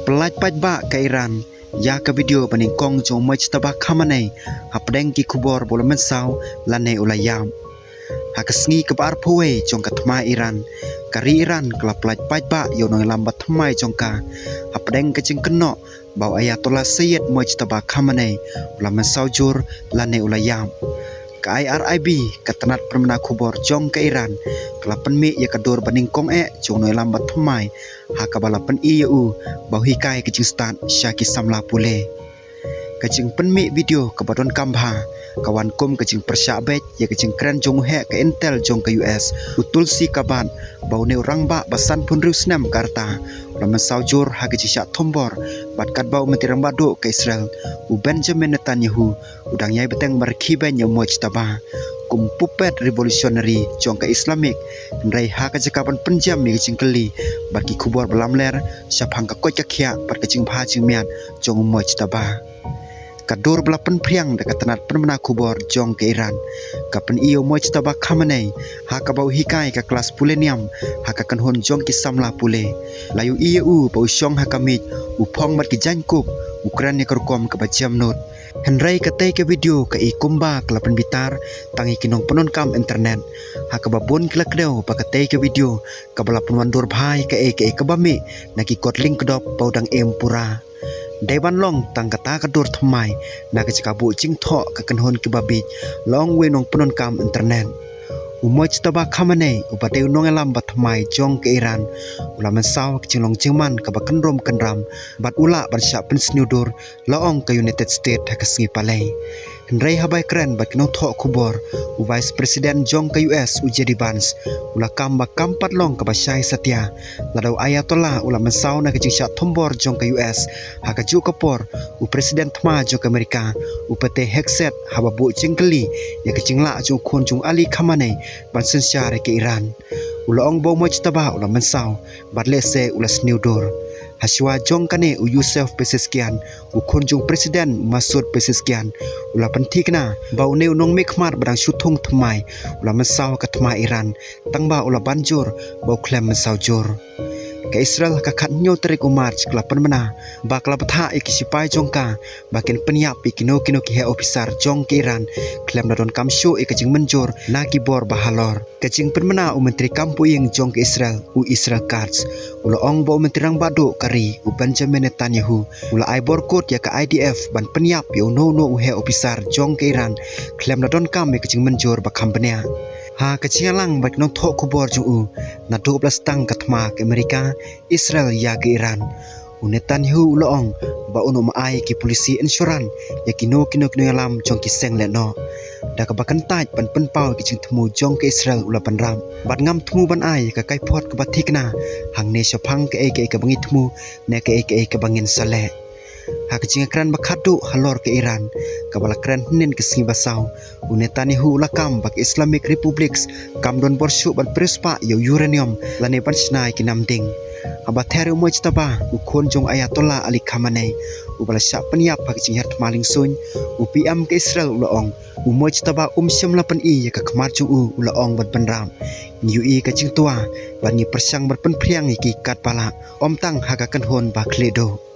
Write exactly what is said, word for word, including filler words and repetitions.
Pyllait paidbah ka Iran ïa ka video ba nyngkong jong u Mojtaba Khamenei hapdeng ki khubor ba u la mynsaw lane u la ïap. Ha ka sngi kaba arphew wei jong ka thma Iran, ka ri Iran ka la pyllait paidbah ïa u nongïalam ba thymmai jong ka hapdeng ka jingkynnoh ba u Ayatollah Sayyid Mojtaba Khamenei u la mynsaw jur lane u la ïap. Ka I R I B, ka tnat pynbna khubor jong ka Iran, ka la pynmih ïa ka dur ba nyngkong eh jong u nongïalam ba thymmai ha kaba la pyni ïa u ba u hikai ka jingstad sha ki samla pule. Ka jingpynmih video kaba donkam bha ka wan kum ka jingpyrshah beit ïa ka jingkren jong u heh ka intel jong ka U S, u Tulsi Gabbard, ba une u rangbah ba sanphew hynriew snem ka rta u la mynsaw jur ha ka jingshah thombor bad katba u Myntri Rangbah Duh ka Israel, u Benjamin Netanyahu, u dang ïai bteng ban rkhie beiñ ïa u Mojtaba kum puppet revolutionary jong ka Islamic. Hynrei ha ka jaka ban pynjem ïa ka jingkylli bad ki khubor ba lamler shaphang ka koit ka khiah bad ka jingbha jingmiat jong u Mojtaba, ka dur ba la pynphriang da ka tnat pynbna khubor jong ka Iran ka pyni ïa u Mojtaba Khamenei ha kaba u hikai ka klas pule niam ha ka kynhun jong ki samla pule. La ïohi ïa u ba u shong ha ka miej, u phong bad ki jaiñkup, u kren ïa ka rukom kaba jemnud. Hynrei katei ka video ka i kumba ka la pynbitar tang ïa ki nongpyndonkam internet, ha kaba bun ki la kdew ba katei ka video kaba la pynwandur bha ïa kaei kaei kaba mih na ki kot lyngkdop ba u dang im pura. Dei ban long tang kata ka dur thymmai na ka jaka buh jingthoh ka kynhun kiba bieit, la ong uwei u nongpyndonkam internet. U Mojtaba Khamenei, uba dei u nongïalam ba thymmai jong ka Iran, u la mynsaw ka jinglong jingman kaba kynrum kynram bad u lah ban shah pynsniew dur, la ong ka United States ha ka sngi Palei. Hynrei haba ïakren bad ki nongthoh khubor, u Vice President jong ka U S, u J D Vance, u la kam ba kam pat long kaba shai satia. Lada u Ayatollah u la mynsaw na ka jingshah thombor jong ka U S, ha kajuh ka por u President thma jong ka Amerika, u Pete Hegseth, haba buh jingkylli ïa ka jinglah jong u khun jong u Ali Khamenei ban synshar ïa ka Iran, u la ong ba u Mojtaba u la mynsaw bad lehse u la sniew dur. Hashwa jong kane, u Yusuf Pezeshkian, u khun jong u President Masoud Pezeshkian, u la pynthikna ba une u nongmihkhmat ba dang shu thung thymmai u la mynsaw ha ka thma Iran, tangba u la ban jur ba u khlem mynsaw jur. Ka Israel ha ka khathynñiew tarik u March ka la pynbna ba ka la bthah ïa ki shipai jong ka ba kin pynïap ïa kino kino ki heh ophisar jong ka Iran khlem da donkam shuh ïa ka jingmynjur na ki bor ba halor. Ka jingpynbna u Myntri Kam Pohïing jong ka Israel, u Israel Katz, u la ong ba u Myntri Rangbah Duh ka ri, u Benjamin Netanyahu, u la ai bor kut ïa ka I D F ban pynïap ïa uno uno u heh ophisar jong ka Iran khlem da donkam ïa ka jingmynjur ba kham bniah. Ha ka jingïalang bad ki nongthoh khubor jong u naduh ba la sdang ka thma ka Amerika Israel ïa ka Iran, u Netanyahu u la ong ba un ym ai ki polisi insurance ïa kino kino ki nongïalam jong ki seng lehnoh, da kaba kyntait ban pynpaw ïa ki jingthmu jong ka Israel u la bynrap. Bad ngam thmu ban ai ïa ka kaiphod kaba thikna hangne shaphang kaei kaei kaba ngi thmu ne kaei kaei kaba ngin sa leh. Ha ka jingïakren ba khatduh halor ka Iran, kaba la kren hynnin ka sngi Basaw, u Netanyahu u la kam ba ka Islamic Republics kam don bor shuh ban pyrshah ïa u uranium lane ban shna ïa ki namding. Haba ther ïa u Mojtaba, u khun jong u Ayatollah Ali Khamenei, uba la shah pynïap ha ka jingher thma lyngsuiñ, u P M ka Israel u la ong, u Mojtaba um shym la pyni ïa ka khmat jong u, u la ong bad bynrap. Ngi ïohi ka jingtwa bad ngi pyrshang ban pynphriang ïa ki katba lah, ym tang ha ka kynhun ba khlieh duh.